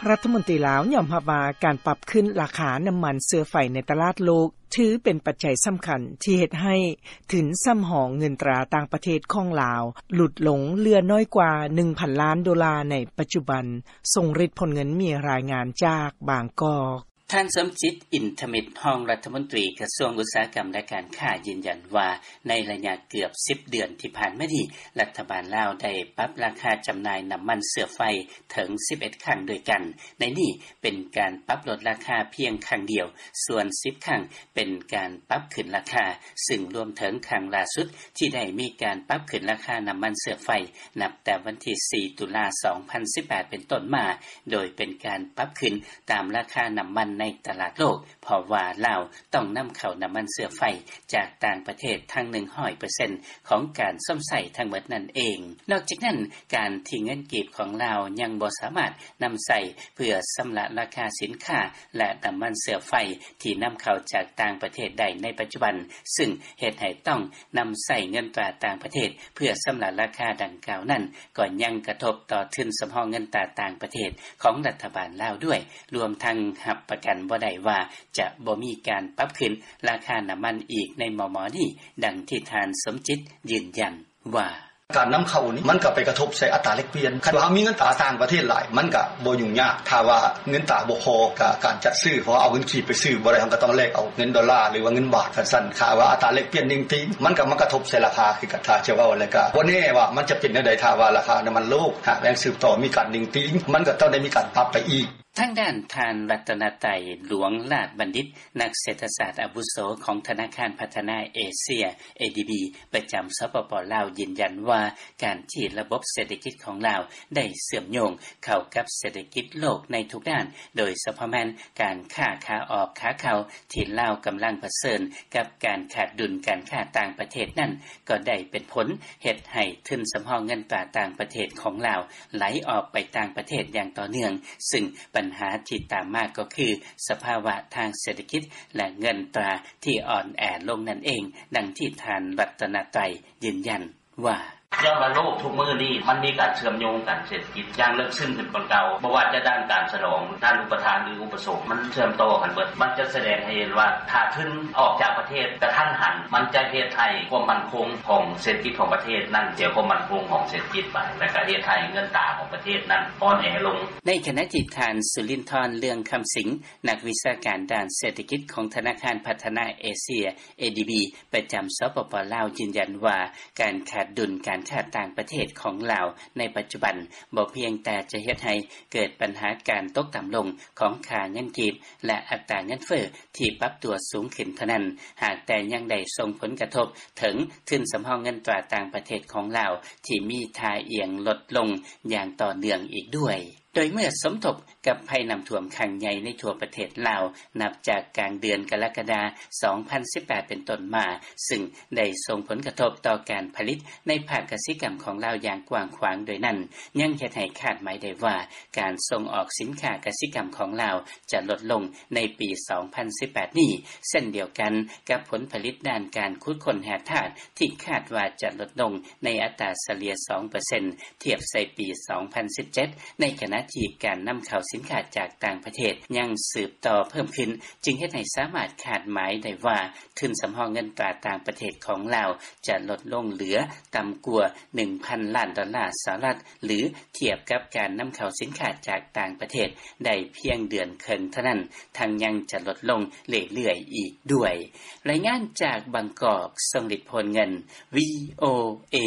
ລັດຖະມົນຕີລາວຍອມຮັບວ່າ ການປັບຂຶ້ນລາຄານໍ້າມັນເຊື້ອໄຟໃນຕະຫຼາດໂລກ ຖືເປັນປັດໄຈສຳຄັນ ທີ່ເຮັດໃຫ້ທຶນສຳຮອງເງິນຕາຕ່າງປະເທດຂອງລາວ ຫຼຸດລົງເຫຼືອນ້ອຍກວ່າ ໜຶ່ງພັນລ້ານໂດລາໃນປັດຈຸບັນ. ຊົງຣິດ ພົນເງິນ ມີລາຍງານຈາກບາງກອກ. ທ່ານ ສົມຈິດ ອິນທະມິດ ຮອງລັດຖະມົນຕີກະຊວງອຸດສາຫະກຳ ແລະ ການຄ້າ ຢືນຢັນວ່າ ໃນໄລຍະເກືອບສິບເດືອນທີ່ຜ່ານມານີ້ ລັດຖະບານລາວໄດ້ປັບລາຄາຈຳໜ່າຍນໍ້າມັນເຊື້ອໄຟເຖິງສິບເອັດຄັ້ງດ້ວຍກັນ. ໃນນີ້ເປັນການປັບລົດລາຄາພຽງຄັ້ງດຽວ, ສ່ວນສິບຄັ້ງເປັນການປັບຂຶ້ນລາຄາ, ຊຶ່ງລວມເຖິງຄັ້ງລ່າສຸດທີ່ໄດ້ມີການປັບຂຶ້ນລາຄານໍ້າມັນເຊື້ອໄຟ ນັບແຕ່ວັນທີສີ່ ຕຸລາ ສອງພັນສິບແປດ ເປັນຕົ້ນມາ, ໂດຍເປັນການປັບຂຶ້ນຕາມລາຄານໍ້າມັນໃນຕະຫຼາດໂລກ, ເພາະວ່າລາວຕ້ອງນຳເຂົ້ານໍ້າມັນເຊື້ອໄຟຈາກຕ່າງປະເທດທັງ ໜຶ່ງຮ້ອຍເປີເຊັນ ຂອງການຊົມໃຊ້ທັງໝົດນັ້ນເອງ. ນອກຈາກນັ້ນ, ການທີ່ເງິນກີບຂອງລາວຍັງບໍ່ສາມາດນຳໃຊ້ເພື່ອຊຳລະລາຄາສິນຄ້າ ແລະ ນໍ້າມັນເຊື້ອໄຟທີ່ນຳເຂົ້າຈາກຕ່າງປະເທດໄດ້ໃນປັດຈຸບັນ, ຊຶ່ງເຮັດໃຫ້ຕ້ອງນຳໃຊ້ເງິນຕາຕ່າງປະເທດ ເພື່ອຊຳລະລາຄາດັ່ງກ່າວນັ້ນ ກໍຍັງກະທົບຕໍ່ທຶນສຳຮອງເງິນຕາຕ່າງປະເທດຂອງລັດຖະບານລາວດ້ວຍ, ລວມທັງຮັບປະກັນບໍ່ໄດ້ວ່າຈະບໍ່ມີການປັບຂຶ້ນລາຄານໍ້າມັນອີກໃນມໍ່ໆນີ້, ດັ່ງທີ່ທ່ານ ສົມຈິດ ຢືນຢັນວ່າ: ການນຳເຂົ້ານີ້ ມັນກໍໄປກະທົບໃສ່ອັດຕາແລກປ່ຽນ. ຄັນວ່າເຮົາມີເງິນຕາຕ່າງປະເທດຫຼາຍ ມັນກໍບໍ່ຫຍຸ້ງຍາກ. ຖ້າວ່າເງິນຕາບໍ່ພໍ ກະການຈັດຊື້ ເພາະເອົາເງິນກີບໄປຊື້ບໍ່ໄດ້, ເຮົາກໍຕ້ອງແລກເອົາເງິນໂດລາ ຫຼືວ່າເງິນບາດ ຈັ່ງຊັ້ນ. ຖ້າວ່າອັດຕາແລກປ່ຽນເໜັງຕີງ ມັນກໍມາກະທົບໃສ່ລາຄາຄືກັນ. ຖ້າຈະເວົ້າແລ້ວ ກໍບໍ່ແນ່ວ່າມັນຈະເປັນແນວໃດ. ຖ້າວ່າລາຄານ້ຳມັນໂລກຫາກຍັງສືບຕໍ່ມີການເໜັງຕີງ ມັນກໍຕ້ອງໄດ້ມີການປັບໄປອີກ. ທາງດ້ານທ່ານ ລັດຕະນະໄຕ ຫຼວງລາດບັນດິດ ນັກເສດຖະສາດອາວຸໂສຂອງທະນາຄານພັດທະນາເອເຊຍ ເອດີບີ ປະຈຳ ສປປ ລາວ ຢືນຢັນວ່າ ການທີ່ລະບົບເສດຖະກິດຂອງລາວໄດ້ເຊື່ອມໂຍງເຂົ້າກັບເສດຖະກິດໂລກໃນທຸກດ້ານ, ໂດຍສະເພາະແມ່ນການຄ້າຂາອອກຂາເຂົ້າທີ່ລາວກຳລັງປະເຊີນກັບການຂາດດຸນການຄ້າຕ່າງປະເທດນັ້ນ, ກໍໄດ້ເປັນຜົນເຮັດໃຫ້ທຶນສຳຮອງເງິນຕາຕ່າງປະເທດຂອງລາວໄຫຼອອກໄປຕ່າງປະເທດຢ່າງຕໍ່ເນື່ອງ, ຊຶ່ງບັນຫາທີ່ຕາມມາກໍຄືສະພາວະທາງເສດຖະກິດ ແລະ ເງິນຕາທີ່ອ່ອນແອລົງນັ້ນເອງ, ດັ່ງທີ່ທ່ານ ລັດຕະນະໄຕ ຢືນຢັນວ່າ: ຍ້ອນວ່າໂລກທຸກມື້ນີ້ມັນມີການເຊື່ອມໂຍງກັນເສດຖະກິດຢ່າງເລິກເຊິ່ງຂຶ້ນກວ່າເກົ່າ, ບໍ່ວ່າຈະດ້ານການສະໜອງທານອຸປະທານ ຫຼື ອຸປະສົງ ມັນເຊື່ອມຕໍ່ກັນເບິດ. ມັນຈະສະແດງໃຫ້ເຫັນວ່າ ຖ້າທຶນອອກຈາກປະເທດກະທັນຫັນ ມັນຈະເຮັດໃຫ້ຄວາມໝັ້ນຄົງຂອງເສດຖະກິດຂອງປະເທດນັ້ນເສຍຄວາມໝັ້ນຄົງຂອງເສດຖະກິດໄປ ແລະ ກະເຮັດໃຫ້ເງິນຕາຂອງປະເທດນັ້ນອ່ອນແອລົງ. ໃນຂະນະທີ່ທ່ານ ສຸລິນທອນ ເລື່ອງຄຳສິງ ນັກວິຊາການດ້ານເສດຖະກິດຂອງທະນາຄານພັດທະນາເອເຊຍ ເອດີບີ ປະຈຳ ສປປ ລາວ ຢືນຢັນວ່າ ການຂາດດຸນການຄ້າຕ່າງປະເທດຂອງລາວໃນປັດຈຸບັນ ບໍ່ພຽງແຕ່ຈະເຮັດໃຫ້ເກີດບັນຫາການຕົກຕ່ຳລົງຂອງຄ່າເງິນກີບ ແລະ ອັດຕາເງິນເຟີ້ທີ່ປັບຕົວສູງຂຶ້ນເທົ່ານັ້ນ, ຫາກແຕ່ຍັງໄດ້ສົ່ງຜົນກະທົບເຖິງທຶນສຳຮອງເງິນຕາຕ່າງປະເທດຂອງລາວ ທີ່ມີທ່າອ່ຽງລົດລົງຢ່າງຕໍ່ເນື່ອງອີກດ້ວຍ. ໂດຍເມື່ອສົມທົບກັບໄພນ້ຳຖ້ວມຄັ້ງໃຫຍ່ໃນທົ່ວປະເທດລາວ ນັບຈາກກາງເດືອນກໍລະກະດາ ສອງພັນສິບແປດ ເປັນຕົ້ນມາ, ຊຶ່ງໄດ້ສົ່ງຜົນກະທົບຕໍ່ການຜະລິດໃນພາກກະສິກຳຂອງລາວຢ່າງກວ້າງຂວາງ, ໂດຍນັ້ນຍັງເຮັດໃຫ້ຄາດໝາຍໄດ້ວ່າ ການສົ່ງອອກສິນຄ້າກະສິກຳຂອງລາວຈະລົດລົງໃນປີ ສອງພັນສິບແປດ ນີ້, ເຊັ່ນດຽວກັນກັບຜົນຜະລິດດ້ານການຂຸດຄົ້ນແຮ່ທາດ ທີ່ຄາດວ່າຈະລົດລົງໃນອັດຕາສະເລ່ຍ ສອງເປີເຊັນ ທຽບໃສ່ປີ ສອງພັນສິບເຈັດ, ໃນຂະນະທີ່ການນຳເຂົ້າສິນຄ້າຈາກຕ່າງປະເທດຍັງສືບຕໍ່ເພີ່ມຂຶ້ນ, ຈຶ່ງເຮັດໃຫ້ສາມາດຄາດໝາຍໄດ້ວ່າ ທຶນສຳຮອງເງິນຕາຕ່າງປະເທດຂອງລາວຈະລົດລົງເຫຼືອຕ່ຳກວ່າ ໜຶ່ງພັນລ້ານດອນລາສະຫະລັດ ຫຼື ທຽບກັບການນຳເຂົ້າສິນຄ້າຈາກຕ່າງປະເທດໄດ້ພຽງເດືອນເຄິ່ງເທົ່ານັ້ນ, ທັງຍັງຈະລົດລົງເລື້ອຍໆອີກດ້ວຍ. ລາຍງານຈາກບາງກອກ, ຊົງລິດ ໂພນເງິນ, ວີໂອເອ.